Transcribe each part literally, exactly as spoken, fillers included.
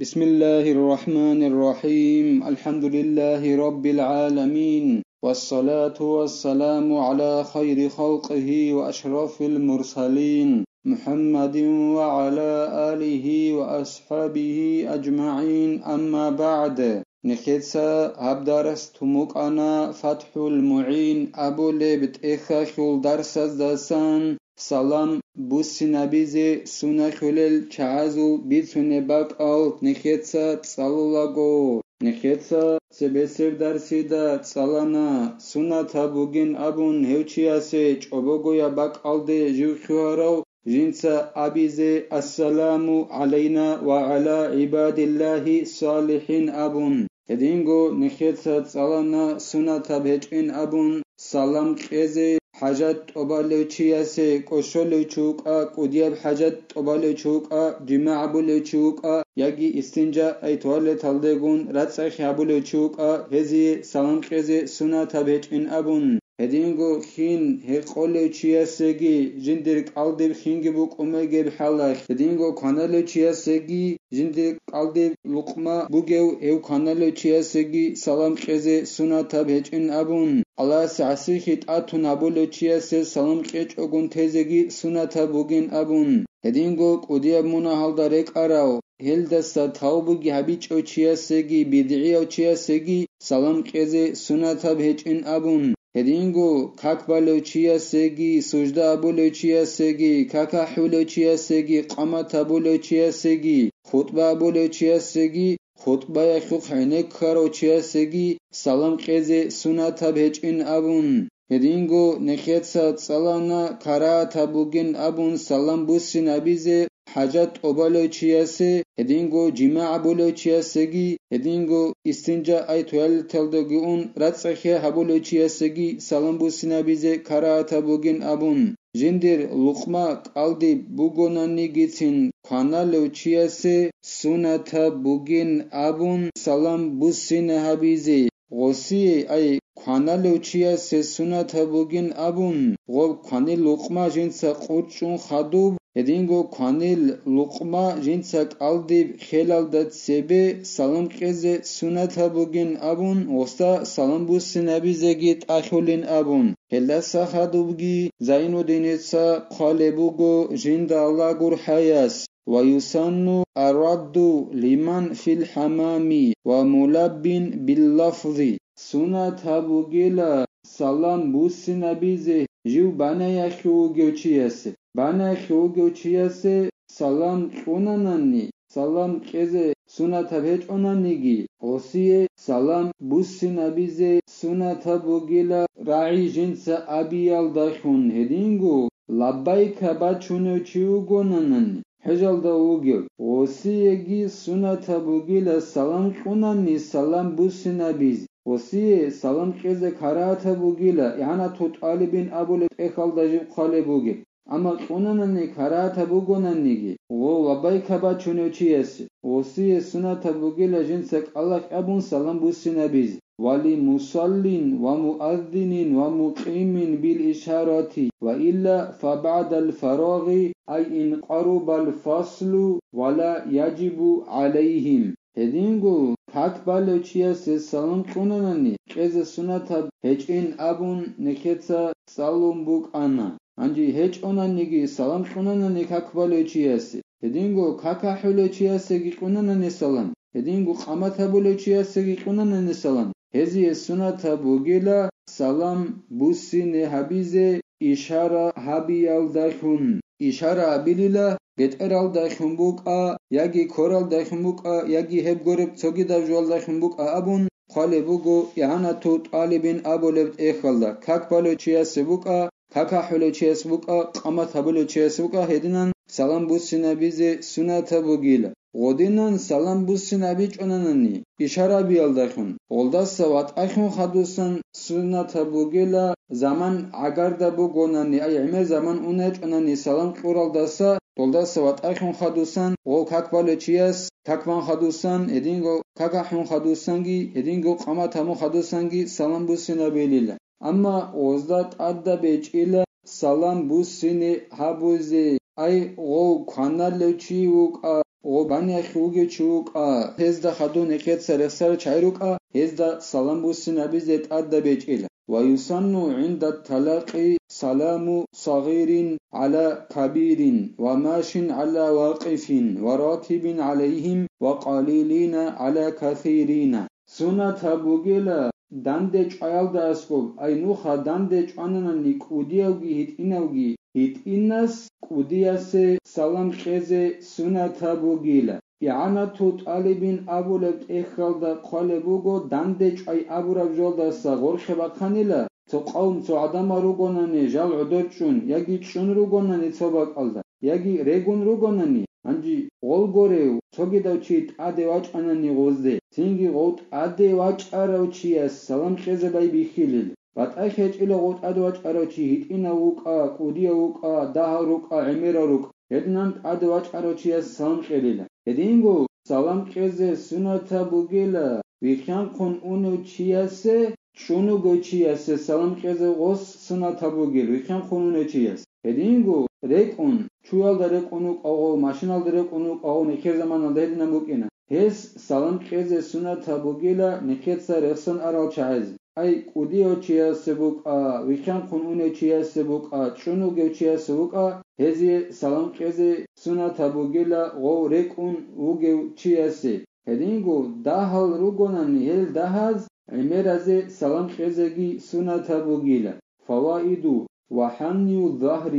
بسم الله الرحمن الرحيم. الحمد لله رب العالمين. والصلاة والسلام على خير خلقه وأشرف المرسلين محمد وعلى آله وأصحابه أجمعين. أما بعد. Нехеца гьаб дарс тун букӀана ФатхӀул МугӀин абулеб тӀехьалъул дарсаздасан. Салам буссинабизе сунахьулел чагӀазул бицунеб бакӀал нехеца цӀалулаго. Нехеца цебесеб дарсида цӀалана, сунатаб бугин абун гьев чиясе чӀобогояб бакӀалде жив лъугьарав жинца абизе: «Ассаламу гӀалайна ва гӀала гӀибадиллагьи салихӀин», – абун. Гьединго нехеца цӀалана сунатаб гьечӀин абун салам кьезе, хӀажат тӀобалев чиясе, кӀощолев чи вукӀа, кӀудияб хӀажат тӀобалев чи вукӀа, жимагӀ абулев чи вукӀа, яги истинжа, ай туалеталдегун рацӀцӀехи гьабулев чи вукӀа, гьезие салам кьезе сунатаб гьечӀин абун. Гьединго хин гьекъолев чиясеги, жиндир кӀалдиб хинги букӀун бугеб хӀалалъ, гьединго кваналев чиясеги, жиндир кӀалдиб лукъма бугев гьев кваналев чиясеги салам кьезе сунатаб гьечӀин абун, Аллагьасе гӀасихъи тӀатун гьабулев чиясе салам кьечӀогун тезеги сунатаб бугин абун, гьединго кӀудияб мунагьалда рекӀарав, гьелдаса тавбуги гьабичӀев чиясеги, бидгӀияв чиясеги салам кьезе сунатаб гьечӀин абун, гьединго как балев чиясеги, сужда абулев чиясеги, как ахӀулев чиясеги, къамат абулев чиясеги, хутӀба абулев чиясеги, хутӀбаялъухъ гӀенеккарав чиясеги салам кьезе сунатаб гьечӀин абун, гьединго нехеца цӀалана карагьатаб бугин абун салам буссинабизе хӀажат тӀобалев чиясе, гьединго жимагӀ абулев чиясеги, гьединго истинжа, ай туалеталдеги ун рацӀцӀехи гьабулев чиясеги салам буссинабизе карагьатаб бугин абун, жиндир лукъма кӀалдиб бугонанигицин кваналев чиясе сунатаб бугин абун салам буссина гьабизе. Гъосие, ай кваналев чиясе сунатаб бугин абун, гъоб кванил лукъма жинца къурчӀун хадуб, гьединго кванил лукъма жинца кӀалдиб хелалда цебе салам кьезе сунатаб бугин абун, гъосда салам буссинабизеги тӀалъулин абун. Гьелдаса хадубги Зайнуддиница хъвалеб буго жинда Аллагь гурхӀаяс: «Ва юсанну арадду лиман фил хамами ва мулаббин бил лафзи». Сунат гьабугила салам буссинабизе жив банаялъув вугев чиясе. Банаялъув вугев чиясе салам кьунанани, салам кьезе сунатаб гьечӀонаниги, гъосие салам буссинабизе сунатаб бугила рагӀи жинца абиялдалъун гьединго лаббайка бачунев чи вугонанани. ХӀежалда вугев, гъосиеги сунатаб бугила салам кьунани салам буссинабизе, гъосие салам кьезе карагьатаб бугила, игӀанату тӀалибин абулеб тӀехьалда жиб хъвалеб бугеб. Амма кьунанани карагьатаб бугонаниги, гъов лаббайка бачунев чиясе, гъосие сунатаб бугила жинца кӀалахь абун салам буссинабизе. Ва ли мусаллин ва муаззинин ва мукъимин бил ишарати ва илла фа баъдал фарагъи, ай ин къарубал фаслу, ва ла яжибу гӀалайгьим. Гьединго как балев чиясе салам кьунанани, кьезе сунатаб гьечӀин абун нехеца цӀалун букӀана. Гьанже гьечӀонаниги салам кьунанани как балев чиясе, гьединго как ахӀулев чиясеги кьунанани салам, гьединго къамат гьабулев чиясеги кьунанани салам, гьезие сунатаб бугила салам буссине гьабизе ишара гьабиялдалъун. Ишара абилила бетӀералдалъун букӀа, яги коралдалъун букӀа, яги гьеб гуреб цогидаб жоялдалъун букӀа абун хъвалеб буго, игӀанату тӀалибин абулеб тӀехьалда, как балев чиясе букӀа, как ахӀулев чияс букӀа, къамат гьабулев чияс букӀа, гьединан салам буссинабизе сунатаб бугила. Гъодинан салам буссинабичӀонанани ишарабиялдалъун, гъолдаса ватӀалъун хадусан сунатаб бугила, заман гӀагарда бугонани, ай гӀемер заман унечӀонани салам кьуралдаса, долдаса ватӀалъун хадусан, гъов как балев чияс как бан хадусан, гьединго как ахӀун хадусанги, гьединго къамат гьабун хадусанги салам буссинабилила. Амма гъозда тӀадаб гьечӀила салам буссине гьабузе, ай гъов кваналев чи вукӀа, гъоб баниялъ вугев чи вукӀа, гьезда хадуб нижеца рехсарал чагӀи рукӀа, гьезда салам буссинабизе тӀадаб гьечӀила. ويسن عند التلقي سلام صغير على كبير وماش على واقف وراكب عليهم وقليلين على كثيرين. Суннат гьаб бугила, данде чӀваялда аскӀоб, ай нуха данде чӀвананани кӀудиявги гьитӀинавги, гьитӀинас кӀудиясе салам кьезе суннат гьаб бугила. ИгӀанату тӀалибин абулеб тӀехьалда хъвалеб буго, данде чӀвай абураб жолдаса гъорхӀе бахъанила, цо къавм, цо гӀадамал ругонани, жал гӀодор чӀун яги чӀун ругонани цо бакӀалда, яги регун ругонани, гьанже гъол горев, цогидав чи тӀаде вачӀанани гъозде, цинги гъов тӀаде вачӀарав чияс салам кьезе байбихьилел. БатӀахъ гьечӀила гъов тӀаде вачӀарав чи гьитӀинав вукӀа, кӀудияв вукӀа, дагьал рукӀа, гӀемерал рукӀа. Гьединан тӀаде вачӀарав чияс салам кьелила. Гьединго салам кьезе суннат гьаб бугила, вихьанхъун унев чиясе, чӀун вугев чиясе салам кьезе гъос суннат гьаб бугел, вихьанхъун унев чияс. Гьединго рекӀун, чуялда рекӀун вукӀа гъов, машиналда рекӀун вукӀа гъов, нижер заманалда гьединан букӀина. Гьес салам кьезе суннат гьаб бугила, нижеца рехсон арал чагӀазе. Ай кӀудияв чиясе букӀа, вихьанхъун унев чиясе букӀа, чӀун вугев чиясе вукӀа, гьезие салам кьезе суннат гьаб бугила гъов рекӀун вугев чиясе. Гьединго дагьал ругонани гьел дагьаз гӀемеразе салам кьезеги суннат гьаб бугила. Фаваиду: وحني الظهر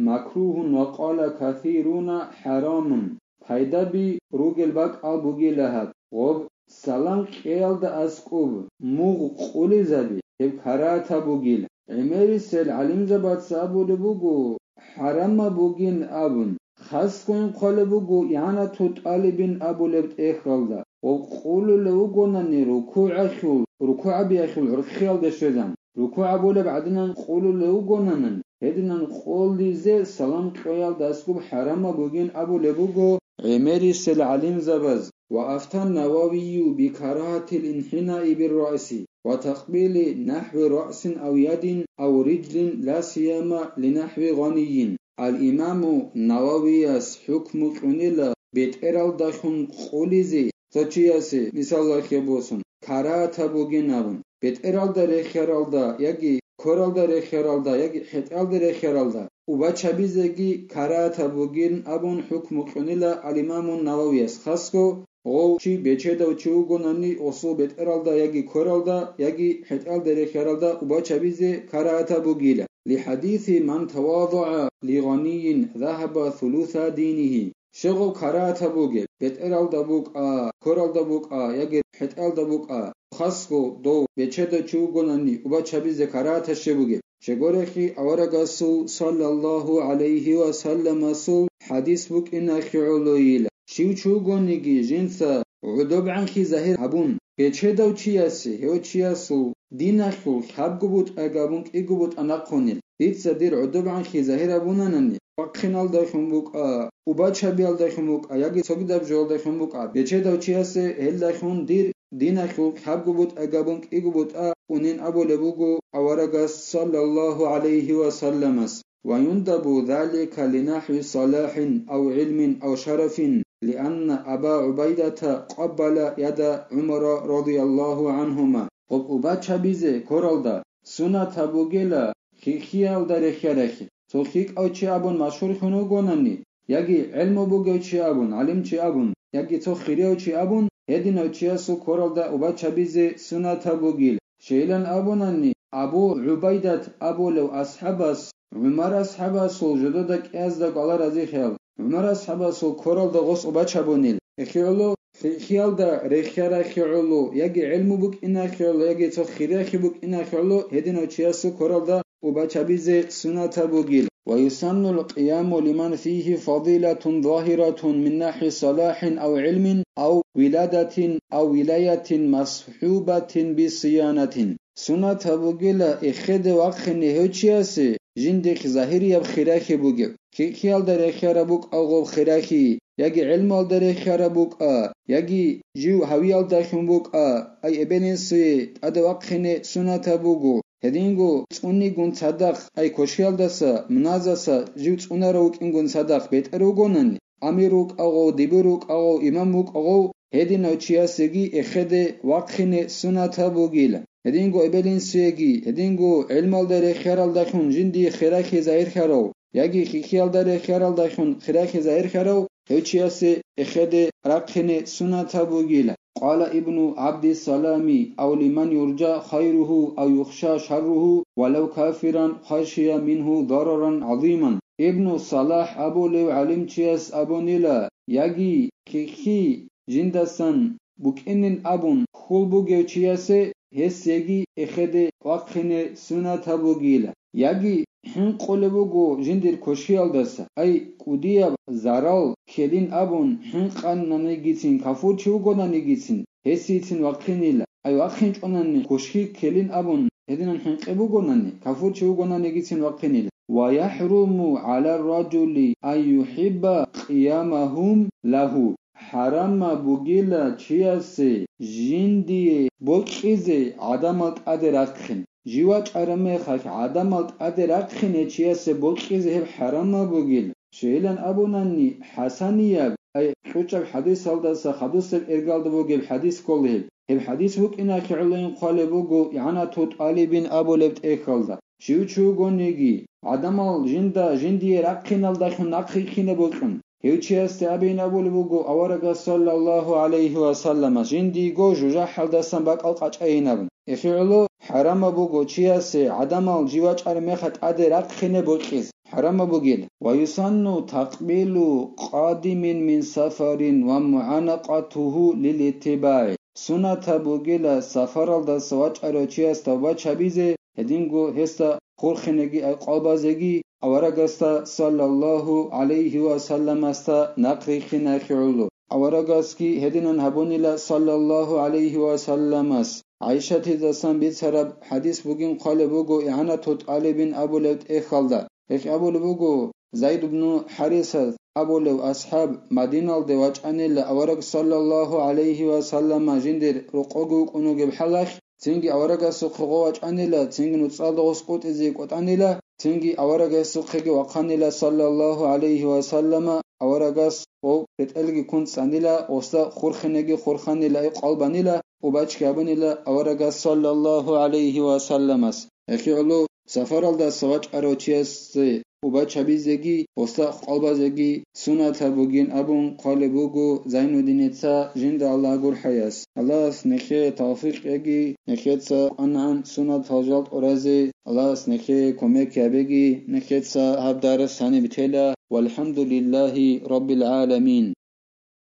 مكروه وقال كثيرون حرام. Пайдаби ругел бакӀал бугила гьаб. Гъоб салам кьеялда аскӀоб мугъ къулизаби, гьеб карагьатаб бугила. ГӀемерисел гӀалимзабаца абулеб буго, хӀарамаб бугин абун. Хасго хъвалеб буго игӀанату тӀалибин абулеб тӀехьалда, ва къулулев вугонани рукугӀалъул, рукугӀабиялъул гӀурхъиялде щвезан. РукугӀ абулеб гӀадинан къулулев вугонанан, гьединан къулизе салам кьоялда аскӀоб хӀарамаб бугин абулеб буго гӀемерисел гӀалимзабаз. وأفتى النووي بكراهة الانحناء بالرأس وتقبيل نحو رأس أو يد أو رجل لا سيما لنحو غني. Ал-Имаму Нававияс хӀукму кьунила бетӀералдалъун къулизе цо чиясе, мисалалъе босун, карагьатаб бугин абун, бетӀералда рехияралда яги коралда рехияралда яги хӀетӀалда рехияралда убачабизеги карагьатаб бугин абун хӀукму кьунила ал-Имаму Нававияс, хасго гъов чи бечедав чи вугонани гъосул бетӀералда яги коралда, яги хӀетӀалда рехияралда убачабизе карагьатаб бугила. لحديث من تواضع لغني ذهب ثلث دينه. Щегъов карагьатаб бугеб, бетӀералда букӀа, коралда букӀа, яги хӀетӀалда букӀа, хасго дов бечедав чи вугонани убачабизе карагьатаб щиб бугеб. Щегорехъи аварагасул саллаллагьу гӀалайгьи ва салламасул хӀадис букӀина хигӀолойила. Щив чи вугониги жинца гӀодобгӀанхъи загьир гьабун, бечедав чиясе, гьев чиясул диналъул лъабго бутӀа гьабун кӀиго бутӀа нахъунел, дица дир гӀодобгӀанхъи загьир гьабунанани, вахъиналдалъун букӀа, убачабиялдалъун букӀа, яги цогидаб жоялдалъун букӀа, бечедав чиясе гьелдалъун дир диналъул лъабго бутӀа гьабун кӀиго бутӀа унин абулеб буго аварагас саллаллагьу гӀалайгьи ва салламас. ويندب ذلك لنحو صلاح أو علم أو شرف، لأن أبا عبيدة قبل يد عمر رضي الله عنهما. Гъоб убачабизе коралда сунатаб бугела хихиялда рехьарахье. Цо хикӀав чи абун машгьурлъун вугонани, яги гӀелму бугев чи абун, гӀалимчи абун, яги цо хирияв чи абун, гьединав чиясул коралда убачабизе сунатаб бугил. Щайилан абунани, Абу ГӀубайдат абулев асхӀабас, ГӀумар асхӀабасул жодода кӀиазда гвала разихъял, ГӀумар асхӀабасул коралда гъос убачабунил. ХихӀиялда рехьарахье гӀоло, яги гӀелму букӀинахье гӀоло, яги цо хирияхье букӀинахье гӀоло, гьединав чиясул коралда убачабизе сунатаб бугил. ويسن القيام لمن فيه فضيلة ظاهرة من نحو صلاح أو علم أو ولادة أو ولاية مصحوبة بصيانة. Сунатаб бугила эхеде вахъине гьев чиясе, жиндихъ загьирияб хирахье бугеб. ХихӀиялда рехьараб букӀа гъоб хирахьи, яги гӀелмуялда рехьараб букӀа, яги жив гьавиялдалъун букӀа, ай эбел-инсуе тӀаде вахъине сунатаб буго. Гьединго цӀунигун цадахъ, ай кошиялдаса, муназаса жив цӀунарав вукӀингун цадахъ бетӀер вугонани, амир вукӀагъов, дибир вукӀагъов, имам вукӀагъов, гьединав чиясеги эхеде вахъине сунатаб бугила. Гьединго эбел-инсуеги, гьединго гӀилмалда рехияралдалъун жиндие хирахи загьирлъарав, яги хихиялда рехияралдалъун хирахи загьирлъарав, гьев чиясе эхеде рахъине сунатаб бугила. Къала Ибну ГӀабдиссалами: «Ав лиман юржа хайругьу, ав юхша шарругьу, валав кафиран хашия мингьу дараран гӀазиман». Ибну Салахь абулев гӀалимчияс абунила, яги хихи жиндасан букӀинин абун хьул бугев чиясе гьесеги эхеде вахъине сунатаб бугила. Яги хӀинкъулеб буго жиндир кошиялдаса, ай, кӀудияб зарал ккелин абун хӀинкъананигицин, кафурчи вугонанигицин, гьесицин вахъинила, ай, вахъинчӀонани коши ккелин абун гьединан хӀинкъи бугонани, кафурчи вугонанигицин вахъинила. «Ва яхӀруму гӀала ражули ан юхӀибба къиямагьум лагьу». ХӀарамаб бугила чиясе жиндие бокьизе гӀадамал тӀаде рахъин. Жив вачӀараб мехалъ гӀадамал тӀаде рахъине чиясе бокьизе гьеб хӀарамаб бугила. Щайилан абунани, хӀасанияб, ай, кьучӀаб хӀадисалдаса хадусеб эргалда бугеб хӀадис ккола гьеб. Гьеб хӀадис букӀиналъе гӀоло хъвалеб буго ИгӀанату ТӀалибин абулеб тӀехьалда. Жив чи вугониги, гӀадамал жинда жиндие рахъиналдалъун нахъ рихьине бокьун, гьев чиясде абейин абулеб буго аварагас, саллаллагьу гӀалайгьи ва саллама, жиндиего жужахӀалдасан бакӀал къачӀайин абун. Эхе гӀоло хӀарамаб буго чиясе гӀадамал жив вачӀараб мехалъ тӀаде рахъине бокьиз, хӀарамаб бугила. «Ва юсанну такъбилу къадимин мин сафарин ва мугӀанакъатугьу лилиттибагӀи». Сунатаб бугила сафаралдаса вачӀарав чияс тавбач гьабизе, гьединго гьесда хурхинеги ай къвалбазеги аварагасда, саллаллагьу гӀалайгьи ва салламасда, нахъ рихьиналъе гӀоло. Аварагасги гьединан гьабунила, саллаллагьу гӀалайгьи ва салламас. ГӀайшатидасан бицараб хӀадис бугин хъвалеб буго ИгӀанату ТӀалибин абулеб тӀехьалда. Гьелъ абулеб буго, Зайд ибну ХӀариса абулев асхӀаб Мадиналде вачӀанила авараг, саллаллагьу гӀалайгьи ва саллама, жиндир рокъоги вукӀун вугеб хӀалалъ, цинги аварагасухъе гъов вачӀанила, цинги нуцӀалда гъос къотӀизе кӀватӀанила, цинги аварагасухъеги вахъанила, саллаллагьу гӀалайгьи ва саллама, аварагас гъов ретӀелги ккун цӀанила, гъосда хурхинеги хурханила, ай къвалбанила, убачги гьабунила аварагас, саллаллагьу гӀалайгьи ва салламас. Эхе гӀоло сафаралдаса вачӀарав чиясде убач гьабизеги, гъосда къвалбазеги сунатаб бугин абун хъвалеб буго Зайнуддиница, жинда Аллагь гурхӀаяс. Аллагьас нехее тавфикъ кьеги, нехеца къванагӀан сунатал жал тӀуразе Аллагьас нехее кумек гьабеги, нехеца гьаб дарс гьаниб тела. Валхамдулиллагьи раббил гӀаламин.